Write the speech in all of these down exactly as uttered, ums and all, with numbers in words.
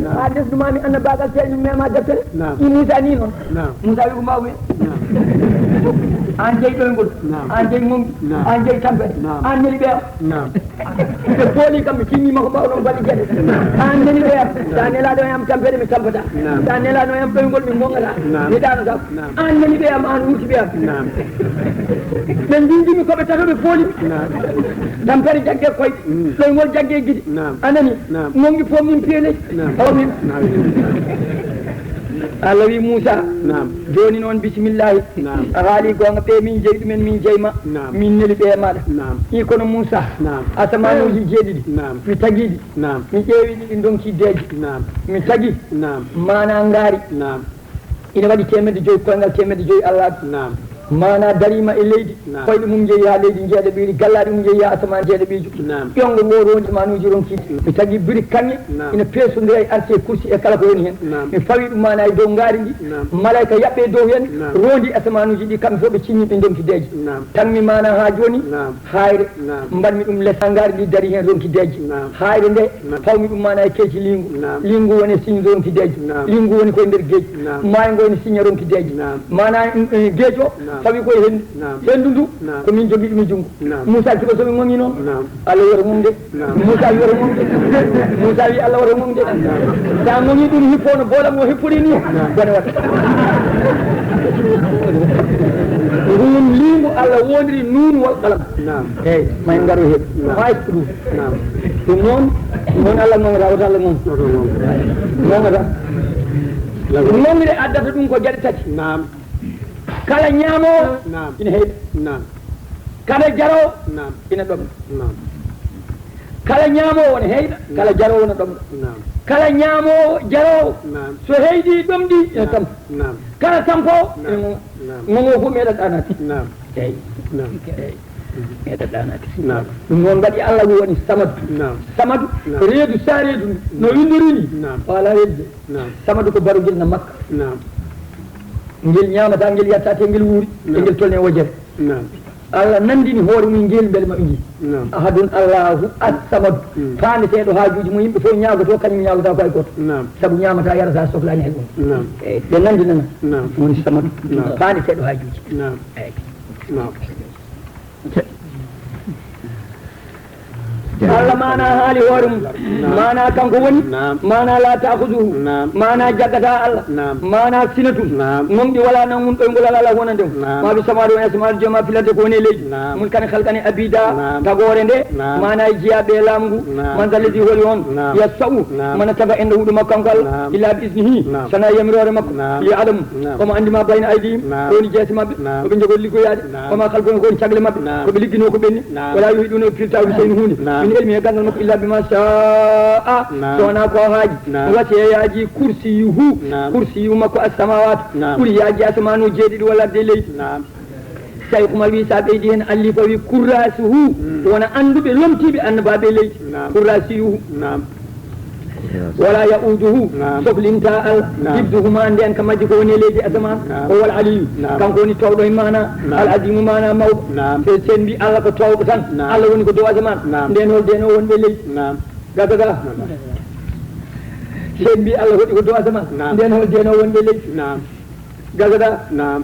Naam. Haa ndesndu maa mi annabaagal, tee mi mema deftere. Naam. I Muusa nii noon. Naam. Muusa wi ko mbaaw mi. Naam. Aan jeyi ɗoyngol. Naam. Aan jeyi ŋoŋɗi. Naam. Aan jeyi tampere. Naam. Aan neli ɓe am. Naam. Ɓe pooli kam, mi timmii ma ko mbaaw noon balɗe jeetati. Naam. Aan neli ɓe am. Naam. Sa nelaa ɗo e am tampere, mi tampataa. Naam. Sa nelaano e am ɗoyngol, mi ŋoŋataa. Naam. Mi ɗaanotaa. Naam. Aan neli ɓe am, aan wurti ɓe am. Naam. Ɓe njiidi mi ko ɓe tato, ɓe pooli mi. Naam. Tampere jagge koyɗe. Mm. Ɗoyngol jagge gite. Naam. A nani? Naam. Ŋoŋɗi fof min piye ley. Naam. Tawa min. Naam. Allah wi Muusa, naam, jooni noon, bisimillahi. Naam. A haali goonga, ɓe min jeyi ɗumen, min jeyi ma. Naam. Min neli ɓe e maaɗa. Naam. I kono Muusa, naam, asamanuuji jeeɗiɗi. Naam. Mi tagi ɗi. Naam. Mi ƴeewi ɗi, ɗi ndonki deeƴi. Naam. Mi tagi. Naam. Maanaa ngaari. Naam. Ina waɗi teemedde joyi koyngal, teemedde joyi Allah. Naam. Maanaa dariima e leydi, naam, koyɗe mum njehi haa leydi njeeɗaɓiiri, gallaaɗi mum njehi haa asamaan njeeɗaɓiijo. Naam. Ƴonngo ngo rondi asamanuuji ronkiiɗi. Mi tagi biri kaŋŋe, naam, ina peesondira e arsi e kursi e kala ko woni heen. Naam. Mi fawi ɗum maanaa e dow ngaari ndi. Naam. Malayka yaɓɓe e dow heen, naam, rondi asamanuuji ɗi, kamɓe fof ɓe cinñi ɓe ndonki deeƴi. Naam. Tan mi maanaa haa jooni, naam, haayre, naam, mbaɗmi ɗum les haa ngaari ndi dari heen ronki deeƴi. Naam. Haayre nde, naam, pawmi ɗum maanaa e keeci liingu. Naam. Liingu woni signe ronki deeƴi. Naam. Liingu woni koye nder geej. Naam. Maayo ngo ene signe ronki deeƴi. Naam. Maanaa, mm, eh, geej o, naam, fawi koye henndu. Naam. Henndu ndu, naam, ko min jogii ɗum e junngo. Naam. Muusa wi ko so min ŋoŋi noon. Naam. Allah wi woto ŋoŋde. Naam. Muusa wi woto ŋoŋde. Muusa wi Allah woto ŋoŋde. Naam. Sa ŋoŋi ɗum hippo no boolam o hippori ni. Naam. Bone waɗa. Ngun liingu Allah wondiri nuun wal qalam. Naam. Eeyi, ma en ngaru heen. Naam. Faayi ko ɗum. Naam. Ɗum noon, noon Allah ŋoŋata, wota Allah ŋoŋ. Wota ŋoŋ. Ŋoŋata. Naam. Ŋoŋre addata ɗum ko geɗe tati. Naam. Kala ñaamoowo, naam, ina heyɗa. Naam. Kala jaroowo, naam, ina ɗomɗa. Naam. Kala ñaamoowo ina heyɗa, naam, kala jaroowo ina ɗomɗa. Naam. Kala ñaamoowo, jaroowo, naam, so heyɗi, ɗomɗi, ina, naam, tampa. Naam. Kala tampoowo, naam, ina ŋoŋa. Naam. Ŋoŋoowo fof meeɗa ɗaanaade. Naam. Eeyi. Naam. Eeyi. Meeɗa ɗaanaade. Naam. Ɗum noon mbaɗi Allah woni Samadu. Naam. Samadu, naam, reedu sa reedu no, naam, winndori ni. Naam. O alaa reedu de. Naam. Samadu ko barogel na Makka. Naam. Ngel ñaamataa, ngel yattataa, ngel wuuri, naam, e ngel tolnee wojere. Naam. Allah nanndini hoore mum ngel mbele maɓe njii. Naam. Ahadun Allahu As-Samadu. Mm. Faandeteeɗo haajuuji mo yimɓe fof ñaagotoo, kañum ñaagotaako hay gooto. Naam. Sabu ñaamataa, yarataa, sohlaani hay gooto. Naam. Eeyi, ɓe nanndinana. Naam. Woni Samadu. Naam. Faandeteeɗo haajuuji. Naam. Eeyi. Naam. Allah maana haali hoore mum. Naam. Maana kanko woni. Naam. Maana la ta'khuzuhu. Naam. Maana jaggata Allah. Naam. Maana sinatun. Naam. Ŋoŋɗi wala nangun ɗoyngol Allah wonande mo. Naam. Ma fi samawati wa asmaul jama filante ko woni e leydi. Naam. Mulkan khalqan abida. Naam. Tagoore nde. Naam. Maana e jiyaaɓe e laamu ngu. Naam. Man zal ladhi holi on. Naam. Yasau. Naam. Mana taga en ɗo huɗo makko kanko Allah. Naam. Illa bi iznihi. Naam. Sana yamiroore makko. Naam. Li adam. Naam. Omo anndi ma bayna aydihim. Naam. Ko woni jeese maɓɓe. Naam. Ko ɓe njogori liggoyaade. Naam. Wa ma khalfahum, ko woni cagle maɓɓe. Naam. Ko ɓe ligginoo ko ɓenni. Naam. Wala yuhiduna, ɓe pirtaa bi shay'in huunde. Naam. Min ilmihi, e ganndal makko, illa bima sha'a. Naam. So wonaa ko o haaji. Naam. Wasi'a, yaaji, kursiyuhu. Naam. Kursiyu makko as-samawati. Naam. Ɓuri yaaji asamanu jeeɗiɗi walla de leydi. Naam. Shaykh Umar wi, sa ɓeydi heen allifa wi kurrasuhu. Mm. Wona annduɓe lomtiiɓe annabaaɓe leydi. Naam. Kurrasiyuhu. Naam. Wala ya'uduhu, naam, soflinta Allah, naam, hifduhuma, ndenka majji ko woni e leydi asamaan, naam, o wal aliyu, naam, kanko woni towɗo e maana, naam, al azimu, maana mawɗo. Naam. Se, se en mbi Allah ko towɗo tan, naam, Allah woni ko dow asamaan, naam, nden hol deno wonɓe leydi? Naam. Gasata. Naam. Se en mbi Allah hoɗi ko dow asamaan, naam, nden hol deno wonɓe leydi? Naam. Gasata. Naam.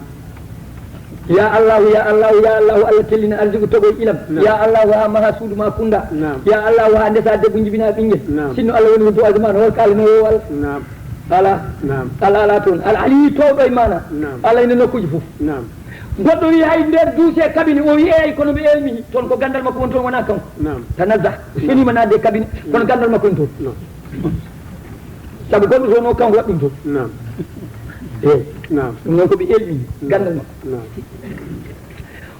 Ya Allahu, ya Allahu, ya Allahu, Allah tellina arsiku toɓo e ilam. Naam. Ya Allahu, ha maha suudu ma kunda. Naam. Ya Allahu, ha ndesa debbo jibina ɓinngel. Naam. Sinno Allah woni ko dow asamaan, hol kaalanowo Allah? Naam. Ala. Naam. Ala, ala toon. Al Aliyu towɗo e maana. Naam. Allah ina nokkuuji fof. Naam. Goɗɗo wi hay nder duuse kabine, o wi eeyi, kono mi elmihi. Toon ko ganndal makko woni toon, wona kanko. Naam. Tanazza. Naam. Senima naatde e kabine, kono, naam, ganndal makko woni toon. Naam. Sabu goɗɗo toon o, kanko waɗi ɗum toon. Naam. Eeyi. Naam. Ɗum noon ko ɓe elmi, naam, ganndal makko. Naam.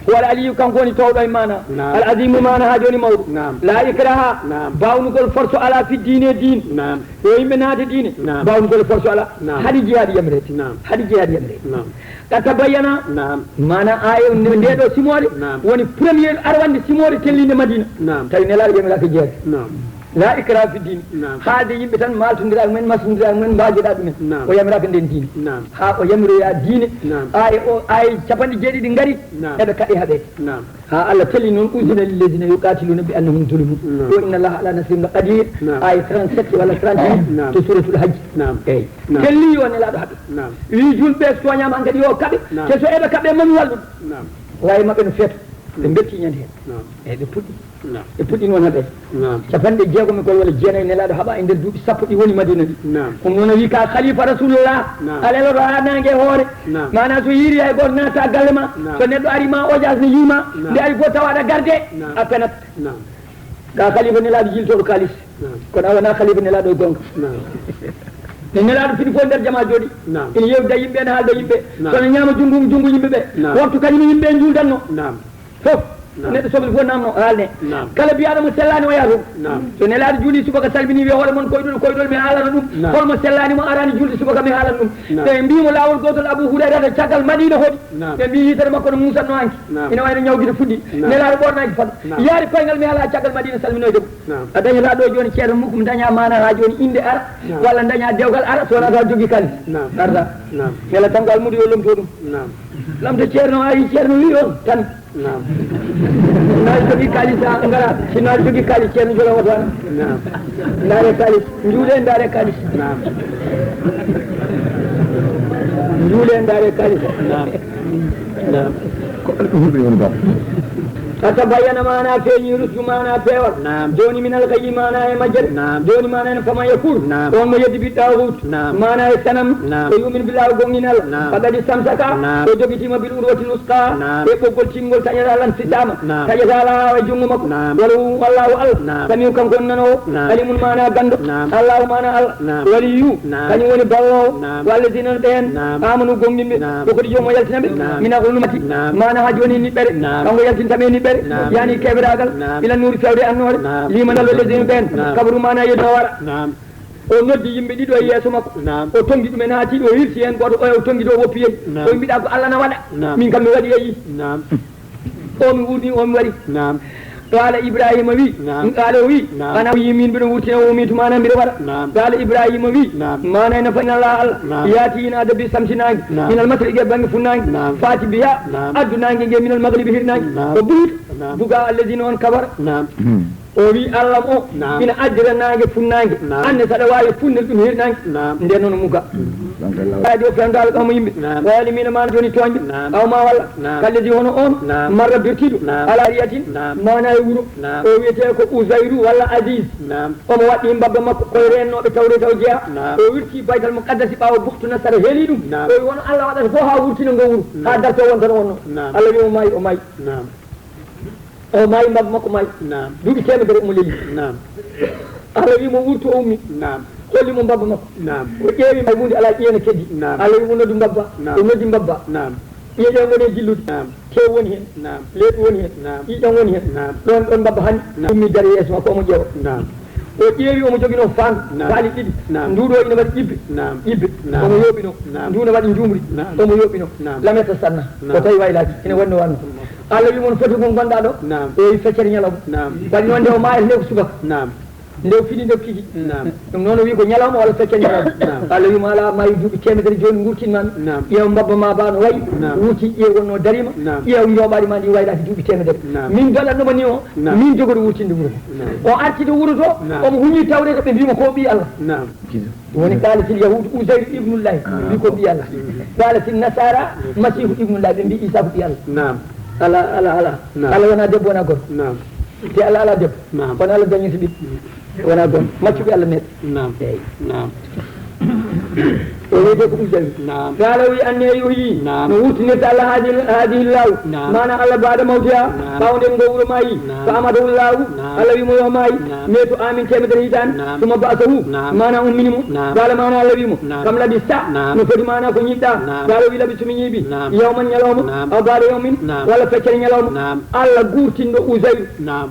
Huwa al Aliyu, kanko woni towɗo e maana. Naam. Al Azimu, maana haa jooni mawɗo. Naam. La ikraha, naam, bawnugol force alaa fi diine diine. Naam. Yo yimɓe naate diine. Naam. Bawnugol force alaa. Naam. Haɗi jihaadi yamreede. Naam. Haɗi jihaadi yamreede. Naam. Qad tabayyana. Naam. Maana aaya nde, nde ɗo simoore, naam, woni premier arwande simoore tellinde Madina. Naam. Tawi Nelaaɗo yamiraaka jihaadi. Naam. La ikra fi diini. Naam. Haalde yimɓe tan, maaltondira e mumen, masondira e mumen, mbaajoɗa ɗumen. Naam. O yamiraaka nden diine. Naam. Haa o yamiroya diine. Naam. Aaye o, aaye capanɗe jeeɗiɗi ngari, naam, eɓe kaɗe haɓeede. Naam. Haa Allah telli noon, "Uzina lillazina yuqatiluna bi annahum zulimu." Naam. Wa inna Allaha ala nasrihim la qadir. Naam. Aaye trente-sept walla trente-huit, naam, to Suratul Hajj. Naam. Eyi. Naam. Telli o Nelaaɗo haɓe. Naam. Wi julɓe so tooñaama hankadi yo kaɓe. Naam. Te so eɓe kaɓe, mami wallude. Naam. Waawi maɓɓe no feeto. Ɓe mbelti ñande heen. Naam. Eyi, ɓe puɗɗi. Naam. Ɓe puɗɗi noon haɓe. Naam. Capanɗe jeegom e goy walla jeenayi Nelaaɗo haɓa e nder duuɓi sappo ɗi woni Madina ɗi. Naam. Ɗum noon o wi ka khalifa Rasulullah. Naam. A leloto haa naange e hoore. Naam. Maanaa so yiiri hay gooto naata galle ma. Naam. So neɗɗo ari ma ojaas ne yiima. Naam. Nde ari fof tawa aɗa garde. Naam. A penat. Naam. Ka khalifa Nelaaɗo jiltooɗo kaalis. Naam. Kono a wonaa khalifa Nelaaɗo e goonga. Naam. Ne Nelaaɗo fini fof nder jama jooɗi. Naam. Ina yewtida yimɓe, ene haalda yimɓe. Naam. Kono ñaama junngo, junngo yimɓe ɓe. Naam. Waktu kañum yimɓe njuuldatno. Naam. Fof. Naam. Neɗɗo soble fof namno haalne. Naam. Kala biyaɗo mo sellaani o yaha toon. Naam. So Nelaaɗo juuli subaka salmini wiya hoore mon koyɗol, koyɗol mi haalana ɗum. Naam. Holmo sellaani mo araani julde subaka mi haalana ɗum. Naam. Ɓe mbii mo laawol gootol Abu Hurayrata caggal Madina hoɗi. Naam. Ɓe mbii yitere makko no muusatno hanki. Naam. Ina wayno ñaw gite fuɗɗi. Naam. Nelaaɗo ɓoornaaki fado. Naam. Yaari koyngal mi haala caggal Madina salminoyde mo. Naam. A dañataa ɗo jooni ceerno mukkum daña maana haa jooni innde ara. Naam. Walla daña dewgal ara so wonaa taw jogii kaalis. Naam. Arda. Naam. Yalla tan ko almudo yo lomto ɗum. Naam. Lamto ceerno, a yi ceerno wi on tan. Naam. Naa jogii kaalis a ngara, si naa jogii kaalis ceerno jola woto an. Naam. Ndaare kaalis, njuule ndaare kaalis. Naam. Njuule ndaare kaalis. Naam. Naam. Ko alɗum hulɓe woni bam. Qad tabayyana maana feeñi, rusdu maana peewal. Naam. Jooni min al-ghayyi maana e majjere. Naam. Jooni maana en faman yakfur. Naam. On mo yeddi bi taaxuut. Naam. Maana e sanam. Naam. O yumin billahi o gomɗini Allah. Naam. Faqad istamsaka. Naam. O jogitima bil urwatil wusqa. Naam. E ɓoggol tingol taƴata lan fisaama. Naam. Taƴata ala e junngo makko. Naam. Wala hu Allahu Allah. Naam. Samiu kanko on nanoowo. Naam. Alimun maana ganndo. Naam. Allahu maana Allah. Naam. Waliyu. Naam. Kañum woni balloowo. Naam. Walladina ɓeen. Naam. Amanu gomɗinɓe. Naam. Ko kadi joom o yaltina ɓe. Naam. Mina ulumati. Naam. Maana haa jooni e niɓɓere. Naam. Kanko yaltinta ɓe niɓɓere. Naam. Yani keɓiraagal. Naam. Ila nuuri fewde annoore. Naam. Liman alladina ɓeen. Naam. Kabaru maana yedno wara. Naam. O noddi yimɓe ɗiɗo e yeeso makko. Naam. O tongi ɗum e naati, o hirsi heen gooto, oya o tongi to, o woppi yehi. Naam. O wi, "Mbiɗa ko Allah na waɗa. Naam. Min kam mi waɗi yehi." Naam. O mi wuurni, o mi waɗi. Naam. Qaala Ibrahima wi, naam, qaala o wi, naam, "Ana o yi min mbiɗo wurtina, o mi tuma na mbiɗo waɗa." Naam. Qaala Ibrahima wi, naam, maana ina fayin Allah, Allah, naam, yaati ina adda bi samsi naange, naam, min al masriqi e bannge funnaange, naam, faati biya, naam, addu naange nge min al maghribi hirnaange, naam, o buhita, naam, buga alladina on kafara. Naam. Hmm. O wi Allah o, naam, ina addira naange funnaange. Naam. Anne saɗa waawi funnir ɗum hirnaange. Naam. Nden noon muga. Naam. Adi o fewndo Allah kamo yimɓe. Naam. O waali mina maana jooni tooñɓe. Naam. Aw ma walla. Naam. Kalledi hono on. Naam. Marra birtiiɗo. Naam. Ala riyatin. Naam. Maana e wuro. Naam. O wiyetee ko Uzayru walla Aziz. Naam. Omo waɗɗi mbabba makko koye reennooɓe tawre taw jeyaa. Naam. O wirti Baytal Muqaddasi ɓaawo Buxtu Nasara heeli ɗum. Naam. O wi wono Allah waɗata fof haa wurtina ngo wuro. Naam. Haa darto wontono wonno. Naam. Allah wi o maayi, o maayi. Naam. O maayi, mbabba makko maayi. Naam. Duuɓi teemedere omo lelli. Naam. Allah wi mo wurtu o ummi. Naam. Holli mo mbabba makko. Naam. O ƴeewi mbay huunde alaa ƴiye no keddi. Naam. Allah wi mo noddu mbabba. Naam. O noddi mbabba. Naam. Ƴiye ɗe ngoni e jillude. Naam. Tew woni heen. Naam. Leeɓi woni heen. Naam. Ƴiƴam woni heen. Naam. Ɗoon, ɗoon mbabba hani. Naam. Ummi dari yeeso makko omo ƴeewa. Naam. O ƴeewi omo joginoo faandu. Naam. Faali ɗiɗi. Naam. Nduuɗo ina waɗi ƴibbe. Naam. Ƴibbe. Naam. Omo yooɓinoo. Naam. Ndu ina waɗi njuumri. Naam. Omo yooɓinoo. Naam. Lameta sanna. Naam. O tawi waylaaki. Ina wanno wanno. Allah wi mo no foti ko ngonɗaa ɗo? Naam. O wi feccere ñalawma. Naam. Waɗi noon nde o maayata nde ko subaka. Naam. Nde o fini nde ko tigi. Naam. Ɗum noon o wi ko ñalawma walla feccere ñalawma. Naam. Allah wi mo alaa maayi duuɓi teemedere jooni ngurtinmaami. Naam. Ƴeew mbabba ma ba no wayi. Naam. Wurti ƴeew wonno darima. Naam. Ƴeew njooɓaari ma ndi waylaaki duuɓi teemedere. Naam. Min dolatnoma ni o. Naam. Min jogoto wurtinde wuro. Naam. O arti to wuro to. Naam. Omo huñi tawreeta ɓe mbii mo ko ɓii Allah. Naam. Woni qaalatil yahuudu Uzayru ibnullahi, ɓe mbii ko ɓii Allah. Qaalatil nasaara Masiihu ibnullahi, ɓe mbii Iisaa ko ɓii Allah. Naam. Ala, ala, ala. Naam. Allah wonaa debbo, wonaa gorko. Naam. Te Allah alaa debbo. Naam. Kono Allah dañirta ɓiɓɓe. Wonaa goonga. Maccuɓe Allah neɗɗo. Naam. Eey. Naam. O wiyetee ko Uzayru. Naam. Qaala o wi anne yuhyi. Naam. No wurtinirta Allah haadihi, haadihi laaw. Naam. Maana Allah baada mawtiha. Naam. Ɓaawo nden ngo wuro maayi. Naam. Fa amatahu laahu. Naam. Allah wi mo yo maayi. Naam. Meetu amin teemedere hitaande. Naam. Summa ba'asahu. Naam. Maana ummini mo. Naam. Qaala maana Allah wi mo. Naam. Kam labista. Naam. No foti maana ko ñiiɓɗaa. Naam. Qaala wi labistu mi ñiiɓi. Naam. Yawman ñalawma. Naam. Aw baada yawmin. Naam. Walla feccere ñalawma. Naam. Allah guurtinɗo Uzayru. Naam.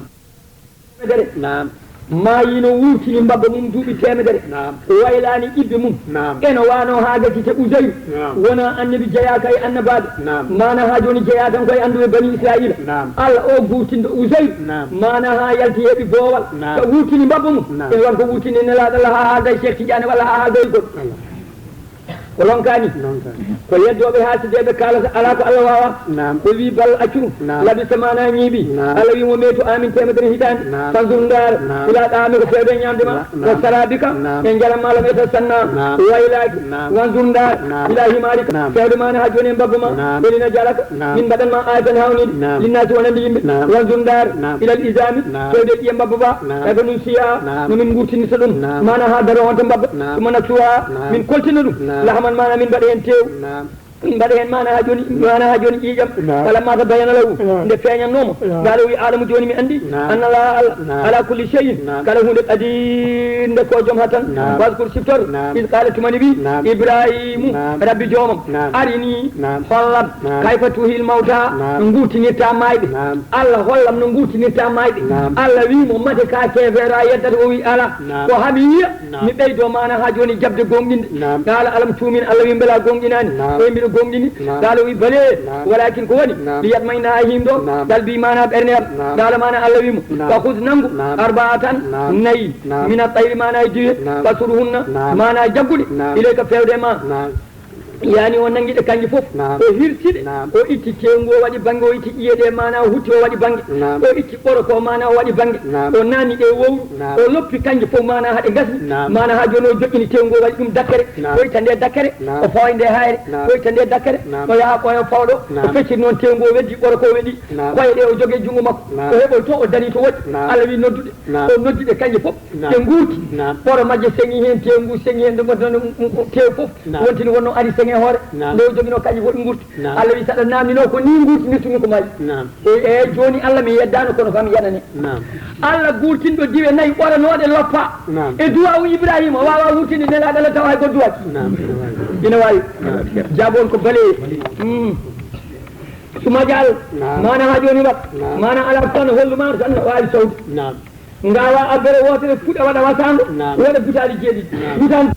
Teemedere. Naam. Maayino wurtini mbabba mum duuɓi teemedere. Naam. Waylaani ƴibbe mum. Naam. Eno waano haa gasi te Uzayru. Naam. Wonaa annabi jeyaaka e annabaaɓe. Naam. Maana haa jooni jeyaa tan ko e annduɓe Bani Israa'iila. Naam. Allah o guurtinɗo Uzayru. Naam. Maana haa yalti heɓi boowal. Naam. Ka wurtini mbabba mum. Naam. Ene wano ko wurtini Nelaaɗo Allah haa haalda e Cheikh Tidiane walla haa haalda e goɗɗo. Allah. Ko ronkaani. Ronkaani. Ko yeddooɓe haasideeɓe kaalata alaa ko Allah waawaa. Naam. O wii bal accu. Naam. Labisa maana ñiiɓi. Naam. Allah wii mo meetu amin teemedere hitaande. Naam. Fanzur ndaar. Naam. Ilaa ɗaami ko feewde ñaamde ma. Naam. Wa saraabika. Naam. E njaram ma lam yatasanna. Naam. Waylaaki. Naam. Wanzur ndaar. Naam. Ilaa himaarika. Naam. Feewde maana haa jooni e mbabba ma. Naam. Weli na jalaka. Naam. Min mbaɗan ma aayatan hawnide. Naam. Linnaasi wonande yimɓe. Naam. Wanzur ndaar. Naam. Ilal izaami. Naam. Feewde ƴiye mbabba ba. Naam. Kayfa nunsiha. Naam. No min ngurtini so ɗum. Naam. Maana haa daro on to mbabba. Naam. Summa naksuha. Naam. Min koltina ɗum. Naam. Lahaman maana min mbaɗa heen teew. Naam. Min mbaɗa heen maana haa jooni, maana haa jooni ƴiiƴam. Naam. Falamma tabayyana lahu. Naam. Nde feeñannoo mo. Naam. Qala o wi alamu jooni mi anndi. Naam. Anna Allaha Allah. Naam. Ala kulli shay'in. Naam. Kala huunde qadir nde ko joom hatan. Naam. Waskur siftor. Naam. Iz qala tumani wi. Naam. Ibrahimu. Naam. Rabbi joomam. Naam. Arini. Naam. Hollam. Naam. Kayfa tuhil mawta. Naam. No ngurtinirta maayɓe. Naam. Allah hollam no ngurtinirta maayɓe. Naam. Allah wi mo mate ka keefeera yeddata o wi ala. Naam. Ko hami yiya. Naam. Mi ɓeydo maana haa jooni jaɓde gooŋɗinde. Naam. Qaala alam tu'min, Allah wi mbela gooŋɗinaani. Naam. Oy mbiɗo gooŋɗini. Naam. Qaala o wi bale. Naam. Walakin ko woni. Naam. Liyatma'inna a hiimɗo. Naam. Qalbi maana ɓernde am. Naam. Qaala maana Allah wi mo. Naam. Fa khudh nanngu. Naam. Arba'atan. Naam. Nayi. Naam. Min at-tayri maana e diwe. Naam. Fasurhunna. Naam. Maana jagguɗe. Naam. Ilayka feewde ma. Naam. Yani o nangi ɗe kanji fof. Naam. O hirsi ɗe. Naam. O itti teewu ngu o waɗi bannge, o itti ƴiye ɗe maana o hutti o waɗi bannge. Naam. O itti ɓoro ko maana o waɗi bannge. Naam. O naami ɗe wowru. Naam. O loppi kanji fof maana haɗe ngasni. Naam. Maana haa jooni o joƴƴini teewu ngu o waɗi ɗum dakkere. Naam. O itta nde dakkere. Naam. O fawa nde hayre. Naam. O itta nde dakkere. Naam. O yaha ɓooya fawɗo. Naam. O fecciti noon teewu ngu o weddi ɓoro ko o weɗi. Naam. Koye ɗe o jogii junngo makko. Naam. O heɓoyto o darito woɗɗi. Naam. Allah wi noddude. Naam. O noddi ɗe kanji fof. Naam. Ɗe nguurti. Naam. Ɓoro majje seŋi heen, teewu ngu seŋi heen, ɗum ɗon teewu fof. Naam. Wontini wonno ari seŋe hoore. Naam. Nde o joginoo kanji fof ɗi nguurti. Naam. Allah wi saɗa naamnino ko ni nguurtinirtumi ko maayi. Naam. O wi eeyi jooni Allah mi yeddaano kono kam yanane. Naam. Allah guurtinɗo diwe nayi ɓoranooɗe loppa. Naam. E duwaawu Ibrahima waawa wurtinde nelaaɗo Allah tawa hay goɗɗo duwaaki. Naam. Ina waawi. Naam. Jaabo on ko baleeyi. Mm. Suma jaal. Naam. Maana haa jooni wat. Naam. Maana alaa tan hollu ma tan no waawi sawde. Naam. Ngaawa abbere wootere fuɗa waɗa wasaango. Naam. Waɗa butaali jeeɗiɗi. Naam. Butaali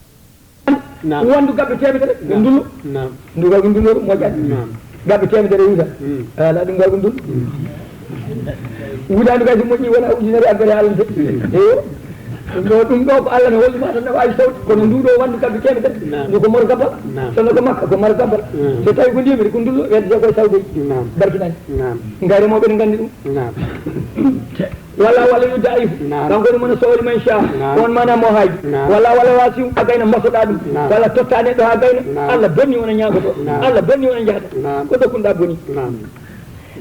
Naam. Wondu gabbe teemedere, Naam. Ndullo. Naam. Nduga ko ndullo moƴƴani. Naam. Gabbe teemedere wuta. Mm. Ala ɗum gabbe ndullo. Wutaandu kay so moƴƴi wona ujunere abbere haalante. Mm. Eyo. Ɗum ɗo, ɗum ɗo ko Allah no holli ma tan no waawi sawde. Kono ndu ɗo wondu gabbe teemedere. Naam. Ndu ko mor gabbal. Naam. Sono ko makka, ko mor gabbal. Mm. So tawi ko ndiyam ko ndullo, weddete koye sawde. Naam. Barkinani. Naam. Ngayre mo ɓen nganndi ɗum. Naam. Walla, walla yo daif. Naam. Kanko woni mo no sowori man sha. Naam. On mana mo haaji. Naam. Walla, walla wasiu a gayna mbasoɗa ɗum. Naam. Walla totta neɗɗo ha gayna. Naam. Allah bonni on a ñaagoto. Naam. Allah bonni on a jahata. Naam. Ko dokkunɗa boni. Naam.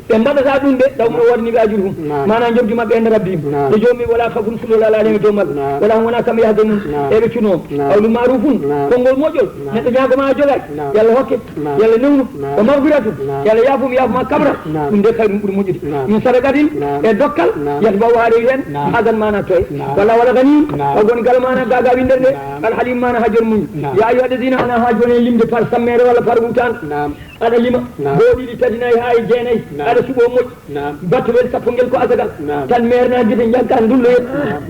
Ɓe mbaɗata ɗum de, taw mum wodani ɓe ajuru hum. Naam. Mana joggi maɓɓe en rabbi. Naam. E jomi wala khafun kulol ala ne domal. Naam. Wala hum wala kam yahdanun. Naam. E ɓe cuno. Naam. Qawlu ma'rufun. Naam. Konngol moƴƴol. Naam. Neɗɗo ñaago ma a jogay. Naam. Yalla hokke. Naam. Yalla newnu. Naam. Wa maghfiratun. Naam. Yalla yaafum, yaafuma kabra. Naam. Ɗum de khayrun ɓuri moƴƴude. Naam. Min sadaqatin. Naam. E dokkal. Naam. Yatba'uha rewi hen. Naam. Adan mana toye. Naam. Walla wala ghaniyun. Naam. Wa gon gal mana gaga winder de. Naam. Al halim mana ha jon muñ. Naam. Ya ayyuha alladhina ana ha jon limde par sammere walla par wutan. Naam. Aɗa lima. Naam. Boo ɗiɗi tati nayi ha e jeenayi. Naam. Aɗa suɓo moƴƴi. Naam. Battowel sappo ngel ko asakal. Naam. Tan meerna gite njanka ndulloyel. Naam.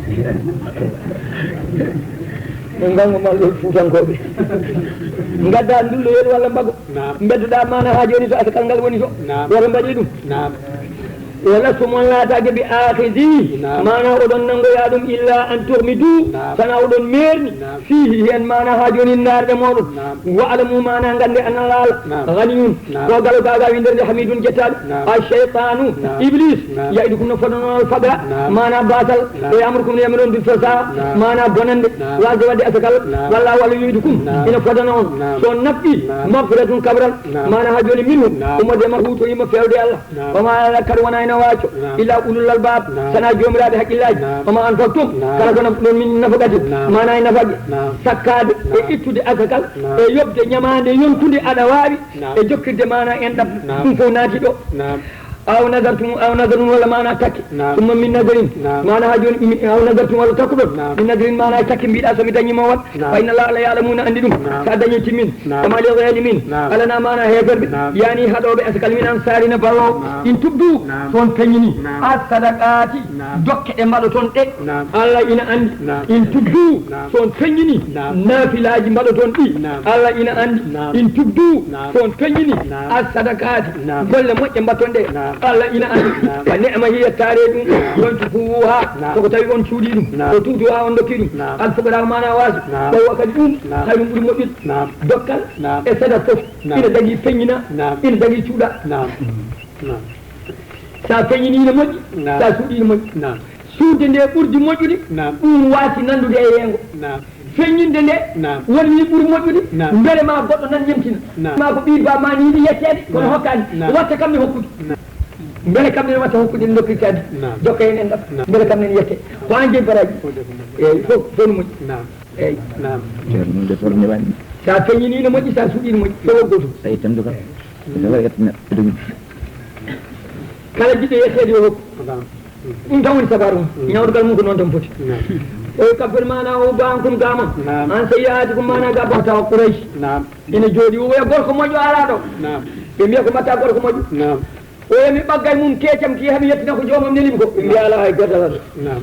Ɓe ngango malɗo fuutankooɓe. Ngadda ndulloyel walla mbago. Naam. Mbeddoɗa mana ha joni to asakal ngal woni to. Naam. Woto mbaɗi ɗum. Naam. Wala sumon laataake bi akhidhi. Naam. Mana oɗon nangoya ɗum illa an tughmidu. Naam. Sana oɗon meerni. Naam. Fihi hen mana ha joni ndaarɗe moɗon. Naam. Wa alamu mana ngande anna Allah. Naam. Ghaniyun. Naam. Ko galo gaga winderde hamidun jettaɗo. Naam. Ash-shaytanu, Naam. Iblis, Naam. Ya'idukum no fodano on al-faqra, Naam. Mana batal, Naam. Wa ya'murukum no yamiron bil fahsha, Naam. Mana bonande, Naam. Wasde wadde asakal, Naam. Walla walla yu'idukum, Naam. Ina fodano on. Naam. So nafɗi, Naam. Maghfiratun kabral, Naam. Mana ha joni minhu, Naam. Ummorde ma huto yimma fewde Allah. Naam. Wa ma ala kadi wona ina waco, Naam. Illa ulul albab, Naam. Sana jomiraɓe haqqillaji. Naam. Wa ma anfaqtum, Naam. Kala ko nafɗon min nafaqatin, Naam. Mana e nafaqe, Naam. Sakkade, e Naam. Ittude asakal, Naam. E yobde ñamande yontude aɗa wawi, Naam. E jokkirde mana enɗam. Naam. Ɗum fof naati ɗo. Naam. Aw nadartum, aw nadarun walla maana takke. Naam. Summa min nadarin. Naam. Maana haa jooni, mi, aw nadartum walla takkuɗon. Naam. Min nadarin maana takke mbiɗa so mi dañi ma waɗ. Naam. Fa inna Allaha, Allah yaala mum na anndi ɗum. Naam. Sa dañi timmin. Naam. Kama li zalimin. Naam. Alana maana heeferɓe. Naam. Yani haɗooɓe asakal min ansari na balloowo. Naam. In tubdu. Naam. So on feññini. Naam. As sadaqaati. Naam. Dokke ɗe mbaɗoton ɗe. Naam. Allah ina anndi. Naam. In tubdu. Naam. So on feññini. Naam. Naafilaaji mbaɗoton ɗi. Naam. Allah ina anndi. Naam. In tubdu. Naam. So on feññini. Naam. As sadaqaati. Naam. Golle moƴƴe mbaɗoton ɗe. Naam. Allah ina anndi. Naam. Fa ni'ma hiya taare ɗum. Naam. Wa in tukhfuha. Naam. So ko tawi on cuuɗi ɗum. Naam. Wa tu'tuha on dokki ɗum. Naam. Al fuqara maana waasi. Naam. Wa huwa kadi ɗum. Naam. Khayrun ɓuri moƴƴude. Naam. Dokkal. Naam. E sadaka fof. Naam. Ina dagii feññina. Naam. Ina dagii cuuɗa. Naam. Naam. Sa feññini ina moƴƴi. Naam. Sa suuɗi ina moƴƴi. Naam. Suuɗde nde ɓurdi moƴƴude. Naam. Ɗum waasi nandude e yeengo. Naam. Feññinde nde. Naam. Woni ni ɓuri moƴƴude. Naam. Mbele ma goɗɗo nan ñemtina. Naam. Ma ko ɓii ba ma ni yiɗi yetteede kono. Naam. Hokkaani. Naam. Watta kam mi hokkude. Naam. Mbele kam ne watta hokkude ndokkirtaade. Naam. Jokka heen en ɗam. Naam. Mbele kam ne yette. Ko an jeyi baraji. Ko defu. Eyi, fof, fof no moƴƴi. Naam. Eyi. Naam. Ceerno de forni waɗi. Sa feññini no moƴƴi, sa suuɗi no moƴƴi. Fof ko gootum. Tawi tan duka. Ene waɗi yetto neɗɗo. Kala jiɗɗo yetteede yo hokku. Naam. Ɗum tan woni sabaru mum. Mm. Ñawdugal mum ko noon tan foti. Naam. O kabbir maana o ba an kum gama. Naam. An sayyi'atikum maana ga ba tawa Quraysh. Naam. Ina jooɗi o wiya gorko moƴƴo alaa ɗo. Naam. Ɓe mbiya ko mbatta gorko moƴƴo. Naam. O wiya mi ɓaggay mum keecam ki hami yettina ko joomam neli mi ko. Ɓe mbiya alaa hay gooto alaa ɗo. Naam.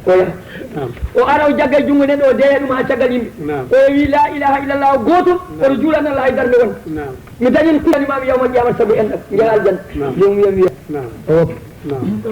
O yaha. Naam. O ara o jaggay junngo neɗɗo o deeya ɗum haa caggal yimɓe. Naam. O wi la ilaha illallah o gootol. Naam. Oto juulan Allah hay darnde won. Naam. Mi dañan kulanimaaɓe yawmal qiyamata sabu enɗam njaha aljanna. Naam. Yo mi wiya mi wiya. Naam. O woppi. Naam.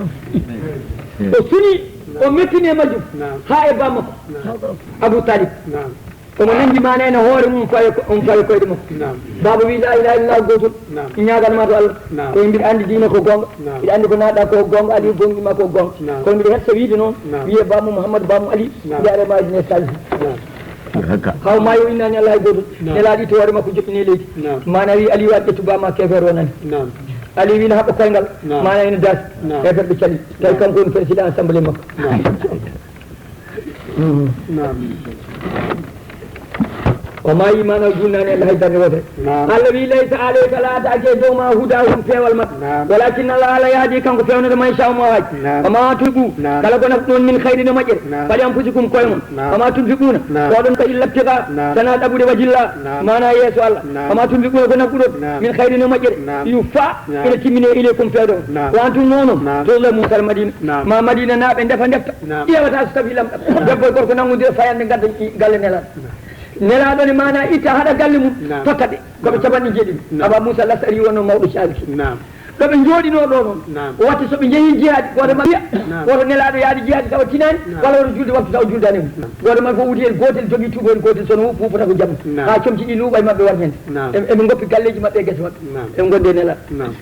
O suni, o mettini e majjum. Naam. Haa e bammakko. Naam. Abu Talib. Naam. Omo nanngi maana ene hoore mum fawe ko, on fawe koyɗe makko. Naam. Baaba wi la ilaha illallah gootol. Naam. Ñaaganma to Allah. Naam. Kono mbiɗa anndi diina ko goonga. Naam. Mbiɗa anndi ko naaɗa ko goonga, Aliyu gonɗi ma ko goonga. Naam. Kono mbiɗa hetta so wiide noon, naam, wiye bammo Mouhammadu bammo Ali, naam, jaare ma dine Salisu. Naam. Haka. Haw maayo innani Allah hay gooto. Naam. Nelaaɗo itti hoore makko joɗɗini e leydi. Naam. Maana wi Aliyu an ƴettu bamma keefeero wonani. Naam. Aliyu ina haɓɓa koyngal. Naam. Maana ina daasi. Naam. Heeferɓe cali. Tawi, naam, kanko woni président assemblée makko. Naam. Mhm. Naam. O maayi maana o juulnaani Allah hay darnde wootere. Naam. Allah wi laysa alayka laataake e dow ma hudahum peewal maɓɓe. Naam. Walakin Allah, Allah yahdi kanko feewnata man yashaa'u mo haaji. Naam. Wa ma tunfiqu, naam, kala ko nafɗon min khayrin e moƴƴere. Naam. Fali anfusikum koye mon. Naam. Wa ma tunfiquna, naam, ko oɗon ka illa ibtiga, naam, sana ɗaɓude wajhillah. Naam. Maana yeeso Allah. Naam. Wa ma tunfiquna ko nafɗuɗon, naam, min khayrin e moƴƴere. Naam. Yuwaffa, naam, ene timmine ilaykum feewde on. Naam. Wa antum noon. Naam. Tuzlamun kala Madina. Naam. Ma Madina naaɓe ndefa ndefta. Naam. Ƴeewata so tawi lamɗam. Naam. Debbo e gorko nanngondira fayande ngadda i-, galle Nelaaɗo. Naam. Nelaaɗo ne maana itta haɗa galle mum. Naam. Totta ɓe. Ko ɓe, naam, capanɗe jeeɗiɗi. Naam. Aba Moussa Lasari wonno mawɗo caalki. Naam. Ɗo ɓe njooɗinoo ɗo noon. Naam. O watti so ɓe njehii jihaadi, gooto maɓɓe wiya, naam, woto Nelaaɗo yaade jihaadi tawa tinaani, naam, walla woto julde wattu tawa juldaani mum. Naam. Gooto maɓɓe fof wuti heen gootel, jogii tuubo heen gootel, so no fuufata ko jam. Naam. Haa comci ɗi luuɓa e maɓɓe war heen. Naam. E, eɓe ngoppi galleeji maɓɓe e gese maɓɓe. Naam. Eɓe ngondi e Nelaaɗo. Naam.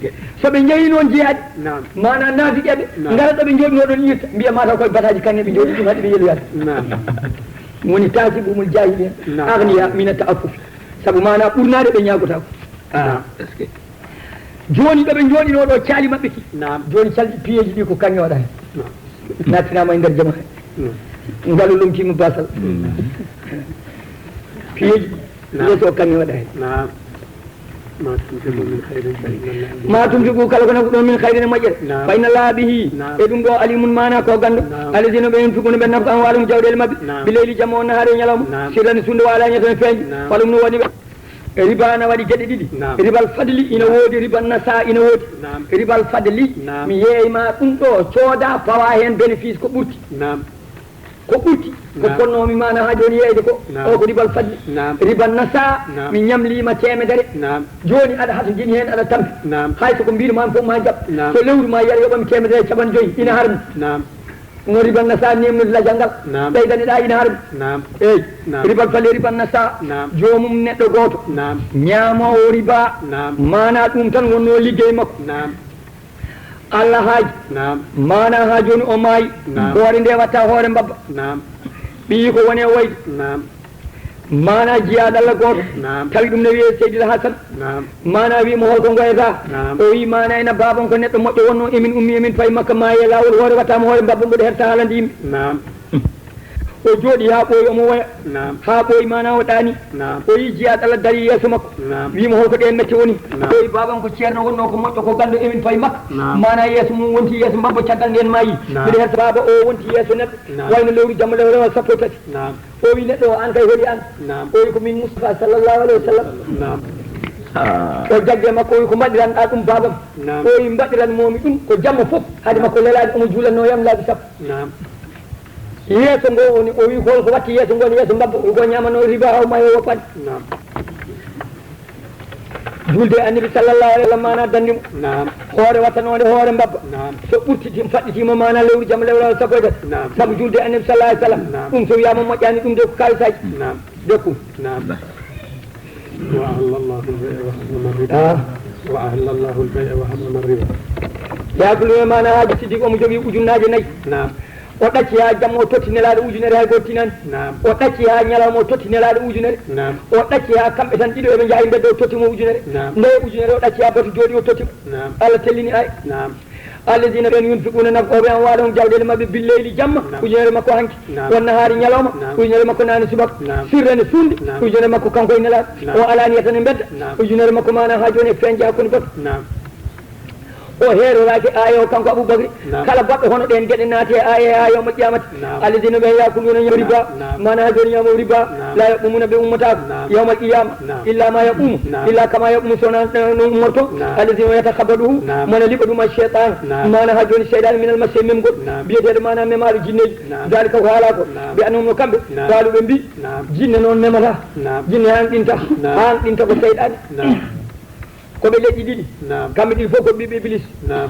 So ɓe njehii noon jihaadi, naam, maana naafiqeeɓe, naam, ngara ɗo ɓe njooɗinoo ɗon irta, mbiya mataw koye bataaji kaŋŋe ɓe njooɗi ɗum haɗi ɓe yeloyaade. Naam. Ɗum woni tahsibuhumul jahiliya, naam, aghniya mina ta'affuf. Sabu maana ɓurnaade ɓe ñaagotaako. Ah. Naam. Est-ce que? Jooni ɗo ɓe njooɗinoo ɗo caali maɓɓe ki. Naam. Jooni calɗi piyeeji ɗi ko kaŋŋe waɗa heen. Naam. Nattinaama e nder jama hee. Naam. Ngalu lomtiima basal. Mm. Piyeeji. Naam. Yeeso o kaŋŋe waɗa heen. Naam. Ma tunfiqu min khairin fa inna Allaha bihi. Ma tunfiqu kala ko nafuɗon min khairin e moƴƴere. Naam. Fa inna Allaha bihi. Naam. E ɗum ɗo alimun maana ko ganndo. Naam. Alladhina ɓe yunfiquna ɓe nafqa amwalahum jawɗeele maɓɓe. Naam. Bil layli jamma o nahaari e ñalawma. Naam. Sirran suudu wa alaniyatan e feeñde. Naam. Falum no waɗi ɓe. Riba na waɗi geɗe ɗiɗi. Naam. Ribal fadli ina woodi, riban nasa ina woodi. Naam. Ribal fadli, naam, mi yeeyma ɗum ɗo, cooda, pawa heen bénéfice ko ɓurti. Naam. Ko ɓurti, ko, naam, fotnoomi maana haa jooni yeeyde ko, naam, o ko ribal fadli. Naam. Riban nasa, naam, mi ñamliima teemedere. Naam. Jooni aɗa hatojini heen, aɗa tampi. Naam. Hay so ko mbiɗo ma fof ma jaɓ. Naam. So lewru ma yar yoɓami teemedere e capanɗe joyi, ina harmi. Naam. No riba nasa nemnir lajal ngal. Naam. Ɓeydaniɗa ina harmi. Naam. Eyi. Naam. Ribal fale riban nasa. Naam. Joomum neɗɗo gooto. Naam. Ñaamoowo riba. Naam. Maana ɗum tan wonno liggey makko. Naam. Allah haaji. Naam. Maana haa jooni o maayi. Naam. Hoore nde watta hoore mbabba. Naam. Ɓiyi ko woni e wayde. Naam. Maana jiyaaɗo Allah gooto. Naam. Tawi ɗum ne wiyee Seydil Hasan. Naam. Maana wi mo holko ngoyata? Naam. O wi maana ina baabam ko neɗɗo moƴƴo wonno, emin ummi emin payi Makka maayi e laawol, hoore wattaama hoore mbabba mboɗo herta haalande yimɓe. Naam. O jooɗi haa ɓooyi, omo woya. Naam. Haa ɓooyi, maana o ɗaani. Naam. O yi Jiyaa Ɗalla darii yeeso makko. Naam. Wi'i mo, "Hol ko ɗeen mette woni?" Naam. O yi, "Baaba am, ko ceerno wonnoo ko moƴƴo, ko ganndo, emin payi Makka." Naam. Maana yeeso mum wonti yeeso mbabba, caggal ndeen maayi. Naam. Mbiɗa hersa baaba o wonti yeeso neɗɗo. Naam. Wayno lewru jamma lewru sappo e tati. Naam. O wi neɗɗo o, "Aan kay holi aan?" Naam. O wi, "Ko min Mustafa sallallahu alayhi wa sallam." Naam. O jaggi e makko, o wi, "Ko mbaɗiranɗaa ɗum, baabam?" Naam. O wi, "Mbaɗiran moomi ɗum ko jamma fof, hade makko lelaade, omo juulanno yam laabi sappo." Naam. Yeeso ngo woni, o wi, "Hol ko watti yeeso ngo?" Yeeso mbabba, ko ñaamano riba, haw mayo woppaade. Naam. Julde e Annabi sallallahu alayhi wa sallam, maana danndi mo. Naam. Hoore wattanoonde hoore mbabba. Naam. So ɓurtiti, faɗɗitiima, maana lewru jamma lewru sappo e tati. Naam. Sabu julde e Annabi sallallahu alayhi wa sallam. Naam. Ɗum so wiyaama moƴƴaani, ɗum de ko kaalisaaji. Naam. De ko. Naam. Wa ahalla Allahu al-bay'a wa harrama ar-riba. Ah. Wa ahalla Allahu al-bay'a wa harrama ar-riba. Yaakulu e maana Haaji Siddiq, omo jogii ujunnaaje nayi. Naam. O ɗacci haa jamma, o totti Nelaaɗo ujunere, hay gooto tinaani. Naam. O ɗacci haa ñalawma, o totti Nelaaɗo ujunere. Naam. O ɗacci haa kamɓe tan ɗiɗo eɓe njaha e mbedda, o totti mo ujunere. Naam. Nde ujunere o ɗacci haa batu jooɗi, o totti mo. Naam. Allah tellini ay. Naam. Alladina ɓen yunfiquna nafqooɓe amwaalahum jawɗeele maɓɓe billeyli jamma, naam, ujunere makko hanki. Naam. Wan nahaari ñalawma, naam, ujunere makko naane subaka. Naam. Sirran e suunde, naam, ujunere makko kanko e Nelaaɗo. Naam. O alaaniyatan e mbedda, naam, ujunere makko maana haa jooni e feeñde hakkunde bato. Naam. O heeroraaki aaya o kanko Abubakri. Naam. Kala baɗɗo hono ɗeen geɗe naati e aaya haa yawmal qiyamati. Naam. Alladina ɓe yakuluna ñaama riba. Naam. Maana haa jooni ñaamo riba. Naam. La yaqumuna ɓe ummataako. Naam. Yawmal qiyama. Naam. Illa ma yaqumu. Naam. Illa kama yaqumu sona no ummorto. Naam. Alladina yatakhabaduhu. Naam. Mona liɓa ɗum a shaytan. Naam. Maana haa jooni seyɗaane minal masi memgol. Naam. Biyeteeɗo maana memaaɗo jinneeji. Naam. Dalika ko haalaa ko. Naam. Bi annahum no kamɓe. Naam. Qaalu ɓe mbi. Naam. Jinne noon memata. Naam. Jinne an ɗinta. Naam. An ɗinta ko seyɗaane. Naam. Ko ɓe leƴƴi ɗiɗi. Naam. Kamɓe ɗiɗi fof ko ɓiɓɓe Iblis. Naam.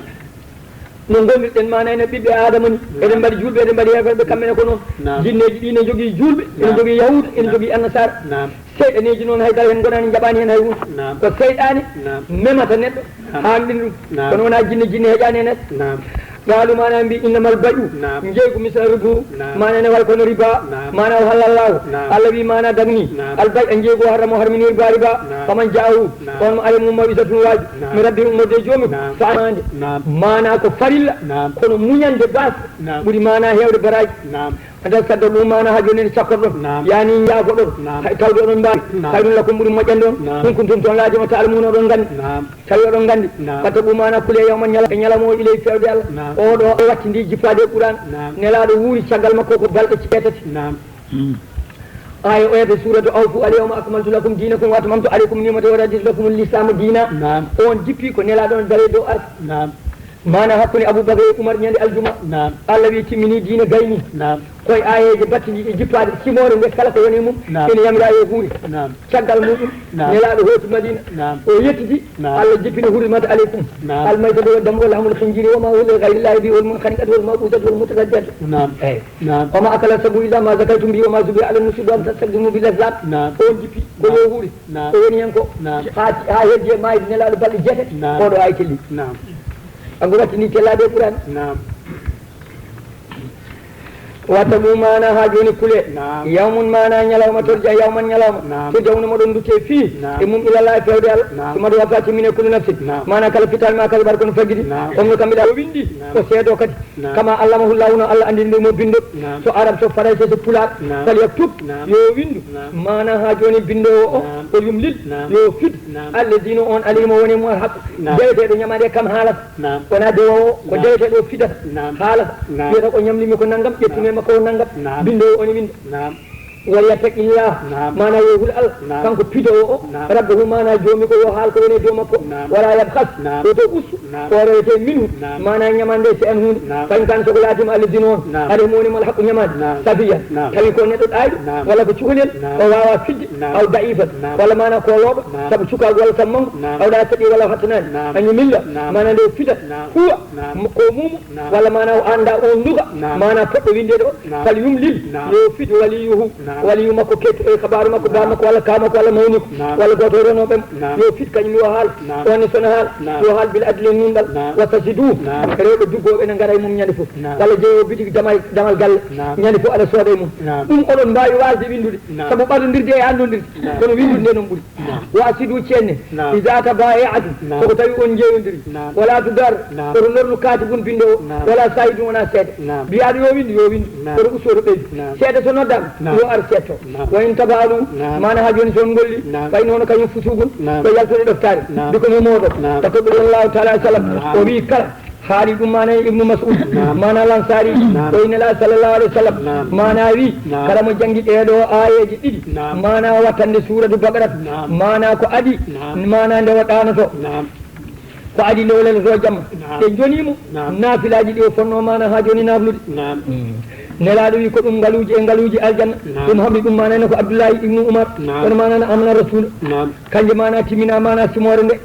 No ngonirɗen maana enen ɓiɓɓe Aadama ni. Naam. Eɗen mbaɗi juulɓe, eɗen mbaɗi heeferɓe, kamɓe ne ko noon. Naam. Jinneeji ɗi ne njogii juulɓe, ene, naam, njogii yahuuda, ene, naam, njogii annasaara. Naam. Seyɗaneeji noon haydara heen ngonaani njaɓaani heen hay huunde. Naam. Ko seyɗaane, naam, memata neɗɗo, naam, haa ɗum. Naam. Kono wonaa jinne, jinne heƴaani heen. Naam. Qaalu maana mbi innamal bay'u. Naam. Njeeygu misla ribu. Naam. Maana ne way kono riba. Naam. Maana o hallallahu. Naam. Allah wi maana dagni. Naam. Al bay'a njeeygu o harrama o harmini riba riba. Naam. Faman ja'ahu. Naam. On mo ari mum maw'izatun waaju. Naam. Mi rabbi ummorde joomi. Naam. Faamaande. Naam. Maana ko farilla. Naam. Kono muñande baas. Naam. Ɓuri maana heewde baraaji. Naam. Anta sadda ɗum maana haa jooni ne cakkorɗon. Naam. Yani njaafoɗon. Naam. Hay tawde oɗon mbaawi. Naam. Khayrun lakum ɓuri moƴƴande on. Naam. In kuntum toon laaji ma ta'lamuna oɗon nganndi. Naam. Tawi oɗon nganndi. Naam. Fattaqu maana kule yawman ñala-, e ñalawma o ilay fewde Allah. Naam. Oɗo o wattindi jippaade e Qur'an. Naam. Nelaaɗo wuuri caggal makko ko balɗe jeetati. Naam. Aaya o yata suuratu awfu al yawma akmaltu lakum dinakum wa atmamtu alaykum ni'mati wa raditu lakum al islamu dina. Naam. On jippi ko Nelaaɗo on dare dow arsa. Naam. Maana hakkunde Abubakar e Umar ñande aljuma. Naam. Allah wi timmini diina gayni. Naam. Koye aayeeje battidiiɗe jippaade simoore nde kala ko woni mum. Naam. Ene yamira yo huure. Naam. Caggal muɗum, naam, Nelaaɗo hooti Madina. Naam. O yettidi, naam, Allah jippini hurrimat aleykum, naam, almaytatu wa damu wa lahmul khinziri wa ma uhilla li ghayrillahi bihi wal munkhaniqatu wal mawquzatu wal mutaraddiyatu. Naam. Eyi. Naam. Wa ma akala sabu illa ma zakaytum bihi wa ma zubiha ala nusubi wa an tastaqdimu bil azlam. Naam. On jippi ko yo huure. Naam. O woni hen ko, naam, haa, haa heddi e maayde Nelaaɗo balɗe jeetati. Naam. Oɗo ay telli. Naam. Kanko wattini tellaaɗo e Qur'an. Naam. Wattaqu maana haa jooni kule. Naam. Yawmun maana ñalawma torja, yawman ñalawma. Naam. Turja'una moɗon dutte fii. Naam. E mum ilallahi fewde Allah. Naam. Summa tuwaffa timmine kullu nafsin. Naam. Maana kala fittaali ma kasabat kono faggidi. Naam. Omno kamɓe ɗa o winndi. Naam. O seedo kadi. Naam. Kama allamahu Allahu no Allah anndini mo binndo. Naam. So Arab, so Farayse, so Pulaar. Naam. Fal yaktub. Naam. Yo winndu. Naam. Maana haa jooni binndoowo o. Naam. O yumlil. Naam. Yo fid. Naam. Alladina on alima woni mo haq. Naam. Deweteeɗo ñamaade kam haalata. Naam. Wonaa dewoowo, ko, naam, deweteeɗo o fidata. Naam. Haalata. Naam. Wiyata ko ñamlimi ko nanngam, ƴettumi, naam, makko o nanngam. Naam. Binndoowo o ne winnda. Naam. Wal yattaqillah. Naam. Maana yo hul Allah. Naam. Kanko pidoowo o. Naam. Rabbahu maana joomi ko yo haal ko woni e dow makko. Naam. Wala yabkhas. Naam. Woto ustu. Naam. Ko rewete minhu. Naam. Maana ñamande si an huunde. Naam. Fa in kana so ko laatima alladina on. Naam. Hade mo woni mal haqqu ñamande. Naam. Safiyan. Naam. Tawi ko neɗɗo ɗaayɗo. Naam. Walla ko cukalel. Naam. O waawa fidde. Naam. Aw da'ifan. Naam. Walla maana ko looɗo. Naam. Sabu cukaagu walla sabu manngu. Naam. Aw ɗa saɗi walla o hattanaani. Naam. A ñamilla. Naam. Maana nde o fida. Naam. Huwa. Naam. Ko muumu. Naam. Walla maana o annda on luga. Naam. Maana poɗɗo winndeede o. Naam. Fal yumlil. Naam. Yo fid waliyuhu. Naam. Waliyu makko kettuɗo e kabaaru makko, baa makko walla kaa makko walla mawni ko, walla gooto e renooɓe mo, yo fit kañum yo haal. Onne sona haal, yo haal bil adli e nunɗal. Wa tasidu, rewɓe duggooɓe ene ngara e mum ñande fof. Walla jeeyo bitigi damal, damal galle, ñande fof aɗa sooda e mum. Ɗum oɗon mbaawi waasde winndude, sabu ɓadondirde e annondirde, kono winndude nde noon ɓuri. Wa asidu ceenne, iza tabaya'tum, soko tawi on jeeyondiri. Wala tudar, oto lorlu katibun binndo o, wala sahidun wona seede. Mbiyaaɗo yo winndu, yo winndu, oto ustu, oto ɓeydu. Seede so noddaama, yo ar seedto. Wa in tafalu, mana haa jooni so on ngolli, fa innahu, kañum fusuqun, ko yaltude ɗoftaare. Bikum e mooɗon. Tawi ko ɗum Allahu taala sallam, o wii kala haali ɗum mana e Ibnu Mas'ud, mana Lansari, o inna la sallallahu alaihi wasallam, mana wi, kala mo jangi ɗee ɗoo aayeeje ɗiɗi, mana wattande suuratu Baqara, mana ko adi, mana nde o ɗaanoto, ko adi nde o leloto jamma. Ɓe joni mo naafilaaji ɗi o fonno mana haa joni naaflude. Nelaaɗo wi ko ɗum ngaluuji e ngaluuji aljanna, ɗum hamɗi ɗum mana ne ko Abdullahi ibnu Umar, kono mana na amana Rasul, kanje mana timmina mana simoore nde.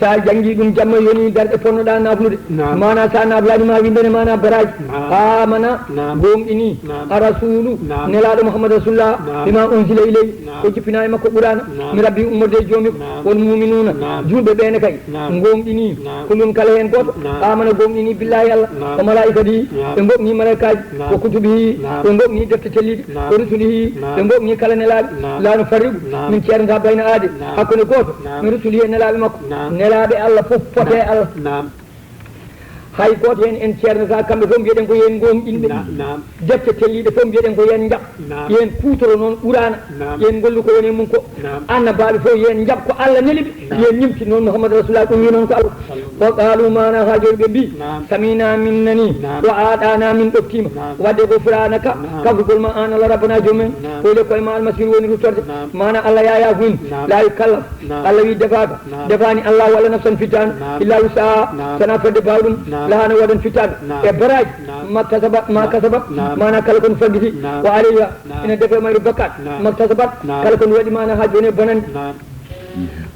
Sa jangi ɗum jamma yoni darɗe ponnoɗa naflude. Mana sa naflani ma windane mana baraji. Amana, gomɗini, a rasulu, nelaɗo Muhammad rasulullah, bima unzila ilay, ko jippina e makko qur'ana, mi rabbi ummorde e joomi, wal muminuna, julɓe ɓene kay, gomɗini, ko ɗum kala hen goto, amana gomɗini billahi Allah, o malaikati, ɓe gomɗini malaikaji, o kutubihi, ɓe gomɗini defte telliɗe, o rusulihi, ɓe gomɗini kala nelaɓe, la nufarriqu, min ceernata bayna aade, hakkunde goto, min rusulihi e nelaɓe makko, nelaɓe Allah fof pote Allah. Hay goto hen en ceernata kamɓe fof mbiyeɗen ko yen gomɗinɓe. Defte telliɗe fof mbiyeɗen ko yen jaɓ, yen kutoro noon qur'ana, yen gollu ko woni mum ko. Annabaɓe fof yen jaɓ ko Allah neli ɓe, yen ñimti noon Muhammad rasulullah, ɗum wi noon ko Allah. Wa qalu, mana ha joni ɓe mbi, samina, min nani, wa aɗana, min ɗoftima, wadde gofranaka, kaggugol ma an Allah rabbana joomen, o le koye ma almasiru woni ruttorde, mana Allah yaya min, la yukallam, Allah wi defaka, defani Allah walla nafsan fittano, illa wusaha, sana fodde bawɗum, laha no waɗan fittano, e baraji, ma kasabat, ma kasabat, mana kala kon faggiti, wa alayha, ina defe mayru bakkat, ma kasabat, kala kon waɗi mana ha joni e bonande.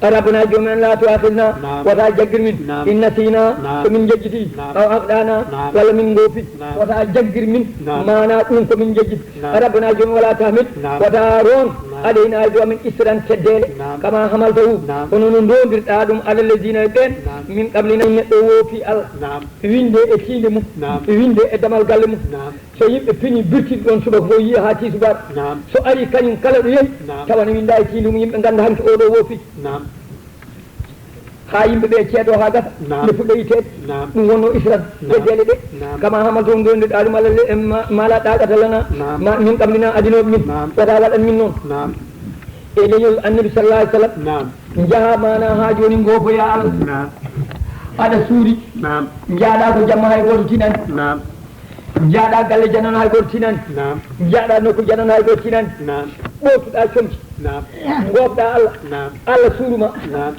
Rabbana joomi en, la tuakhidna, wata jaggir min, in nasina, so min jejjiti, aw akhdana, walla min goofi, wata jaggir min, mana ɗum ko min jejjiti. Rabbana joomi, wala tahmil, wata ron, alayna e dow amen isran teddele, kama hamaltahu, kono no ndondirɗa ɗum, ala alladhina e ɓen, min qablina, neɗɗo woofi Allah, winde e tiinde mum, winde e damal galle mum. So yimɓe pini birtiɗi ɗon subaka fof yiya haa tisubar. So ari kañum kala ɗo yehi, tawa ne winda e tiinde mum, yimɓe ngannda hanki oɗo woofi. Haa yimɓe ɓe ceedo haa gasa, nde fuɗɗa yitteede. Ɗum wonno isran, teddele ɗe. Kama hamalta on ɗon nde ɗaɗum Allah le, ma, ma la ɗaaqata lana, ma, min qablina, adinooɓe min, wata waɗan min noon. E leñol Annabi sallallahu alaihi wasallam, njaha mana haa jooni ngoofoya Allah. Aɗa suuri, njaaɗa ko jamma hay gooto tinani. Naam. Njaaɗa galle janano hay gooto tinani. Naam. Njaaɗa nokku janano hay gooto tinani. Naam. Ɓootuɗa comci. Naam. Ngoofɗa Allah. Naam. Allah suuru ma. Naam.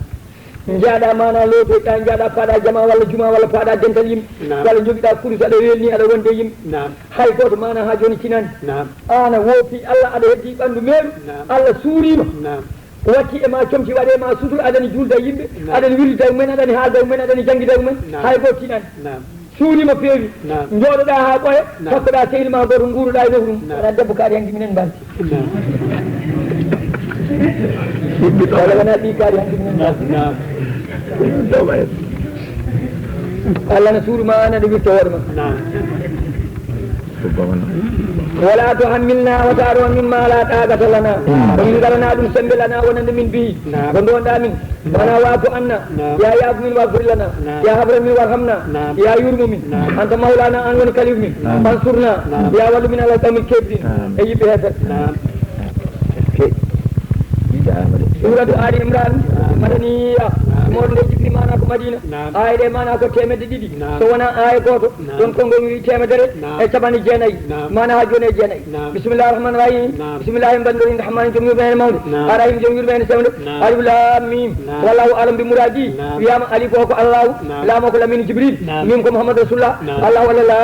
Njaaɗa mana lootoyɗa, njaaɗa paaɗa jama walla juma walla paaɗa dental yimɓe. Naam. Walla jogiɗa kurus aɗa welni aɗa wonde yimɓe. Naam. Hay gooto mana ha joni tinani. Naam. Ana woofi Allah aɗa heddi ɓandu meeru. Naam. Allah suurima. Naam. Watti e ma comci, waɗe ma sutur, aɗani julda yimɓe, naam, aɗani wirlita e mumen, aɗani haalda e mumen, aɗani janngida e mumen, naam, hay gooto tinani. Naam. Suurima feewi, naam, njooɗoɗa haa ɓooya, naam, takkoɗa sehil ma gooto, nguuroɗa e nofru mum. Naam. Wona debbo kaari hanki minen mbalti. Naam. Walla wona ɓii kaari hanki minen mbalti. Naam. Allah na suuru ma, an aɗa wirta hoore ma. Naam. Wala tuhammilna, wata ron min ma la taqata lana. Mm. Ko min ngalana ɗum sembe lana wonande min bihi. Naam. Ko ndonɗa min. Naam. Wona waafu anna. Naam. Ya yaafu min, waghfir lana. Naam. Ya habra min, warhamna. Naam. Ya yurmu min. Naam. Anta maulana, an woni kalif min. Naam. Fansurna. Naam. Ya wallu min ala qawmil kafirin. Naam. E yimɓe heefer. Naam. Suratu Ali Imran, naam, madaniya. Naam. Moɗo nde jibri mana ko Madina. Naam. Aaya ɗe mana ko teemedde ɗiɗi. Naam. So wona aaya gooto, naam, ɗon konngol wi teemedere, naam, e capanɗe jeenayi. Naam. Mana ha jooni e jeenayi. Naam. Bismillahir rahmanir rahim. Naam. Bismillahi mbanndo inde Rahmani joom yurmeende mawnde. Naam. Arahim joom yurmeende sewnde. Naam. Alif lam mim. Naam. Wallahu alam bi muradi. Naam. Wiyama alif o ko Allahu. Naam. Lam o ko Lamine Jibril. Naam. Mim ko Muhammad Rasulullah. Naam. Allahu walla la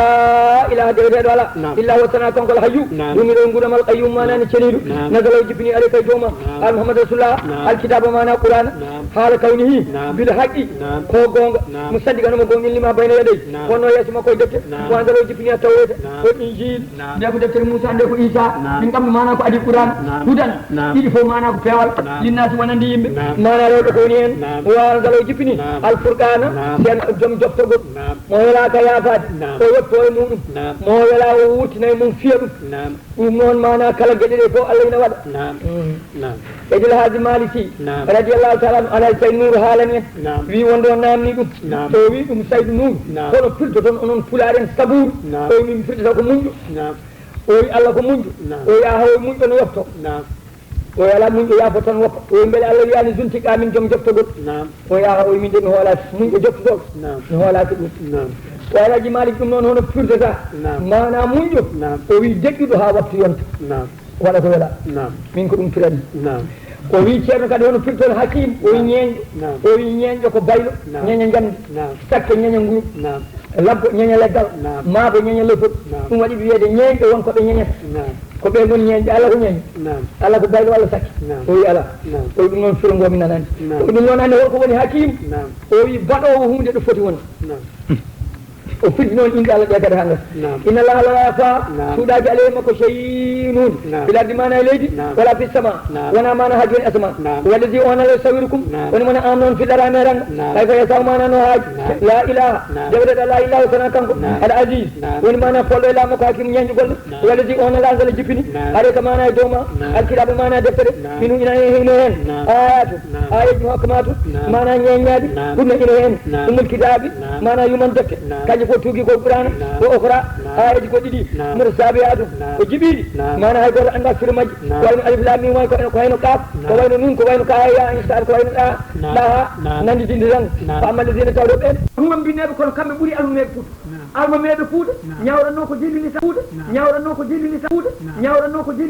ilaha deweteeɗo ala. Naam. Illa huwa sana kanko al hayyu. Naam. Rumiɗo e nguuram al qayyum mana ne ceniɗo. Naam. Nazala o jippini alayka e dow ma. Naam. Al Muhammad Rasulullah. Naam. Al kitaba mana Qur'ana. Naam. Haala kawnihi. Naam. Bil haqqi. Naam. Ko goonga. Naam. Musaddiqan omo goongɗini lima bayna yadayhi. Naam. Wonno yeeso makko e defte. Naam. Wa anzala o jippini at-tawrata. Naam. Wal injil. Naam. Nde ko deftere Muusa, nde ko Iisa. Naam. Ɗin kam maana ko adii Qur'aan. Naam. Hudan. Naam. Ɗiɗi fof maana ko peewal. Naam. Linnaasi wonande yimɓe. Naam. Maana rewɓe ko woni heen. Naam. Wa anzala o jippini. Naam. Al furqaana. Naam. Seen joom joftorgol. Naam. Mo welaaka yaafaade. Naam. O yotto e muɗum. Naam. Mo welaa o wurtina e mum fiya ɗum. Naam. Ɗum noon maana kala geɗe ɗe fof Allah ina waɗa. Naam. Mm. Naam. Seydil Haaji Maalik Si, naam, radiyallahu taala anhu, Alhaji Saydu Nuuru haalani en. Naam. Wi wonde o naamni ɗum. Naam. O wi ɗum Saydu Nuuru. Naam. Kono pirdoton onon pulaar en sabuuru. Naam. O wi min pirdata ko muñɗo. Naam. O wi Allah ko muñɗo. Naam. O wi aha o wi muñɗo no yofto. Naam. O wi alaa muñɗo yaafo tan woppa. O wi mbele Allah wiyaani zuntiqaa min joom joftogol. Naam. O wi aha o wi min de mi hoolaa muñɗo joftugol. Naam. Mi hoolaaki ɗum. Naam. O Alhaji Maalik ɗum noon hono pirdata. Naam. Maana muñɗo. Naam. O wi deƴƴuɗo haa wattu yonta. Naam. Waɗa ko wela. Naam. Min ko ɗum pirani. Naam. O wi ceerno kadi hono pirton hakim, o wi ñeeñɗo. Naam. O wi ñeeñɗo ko baylo, naam, ñeeña njamndi. Naam. Sakke ñeeña nguur. Naam. Labbo ñeeña leggal. Naam. Maabo ñeeña lofol. Naam. Ɗum waɗi ɓe wiyede ñeeñɓe won ko ɓe ñeeñata. Naam. Ko ɓe ngoni ñeeñɓe, Allah ko ñeeño. Naam. Allah ko baylo walla sakke. Naam. O wi ala. Naam. O wi ɗum noon firo ngo mi nanani. Naam. O wi ɗum noon ande holko woni hakim. Naam. O wi baɗowo hunde ɗo foti wonde. Naam. O firti noon inɗe Allah ɗe kadi hanngas. Naam. Inna Allah la yakhfa, naam, suuɗaaki alayhi makko shay'un. Naam. Fil ardi maana e leydi, naam, wala fis sama. Naam. Wona maana haa jooni asama. Naam. Wallazi on Allah yusawwirukum. Naam. Woni mona am noon fil arhami ranga. Naam. Kayfa yasa'u maana no haaji. Naam. La ilaha. Naam. Jawreɗo la ilaha sona kanko. Naam. Al aziz. Naam. Woni maana folɗo e laamu ko hakim ñeñƴugol. Naam. Wallazi on Allah Allah jippini. Naam. Alayka maana e dow ma. Naam. Alkitaabu maana deftere. Naam. Minu ina hino heen. Naam. Ayatu. Naam. Ayaji muhakkamatu. Naam. Maana ñeññaadi. Naam. Ɗum ne ina heen. Naam. Ummul kitaabi. Naam. Maana yuman defte. Naam. Kanji fof tuugi ko Qur'aana. Naam. Ko okra. Naam. Ayaji ko ɗiɗi. Naam. Mutashabihaatu. Naam. Ko jiɓiiɗi. Naam. Maana hay gooto anndaa firo majji. Naam. Ko wayno alif laam miim, ko, ko hayno qaaf. Naam. Ko wayno nuun, ko wayno kaa yaa ayn saad, ko wayno ɗaa. Naam. Ɗaha. Naam. Nannditinde tan. Naam. Fa amma alladina tawɗo ɓeen. Ɗum won mbinneeɓe kono kamɓe ɓuri almumeeɓe Fuuta. Naam. Almumeeɓe Fuuta. Naam. Ñawratnoo ko jillini sa Fuuta. Naam. Ñawratnoo ko jillini sa Fuuta. Naam. Ñawratnoo ko jillini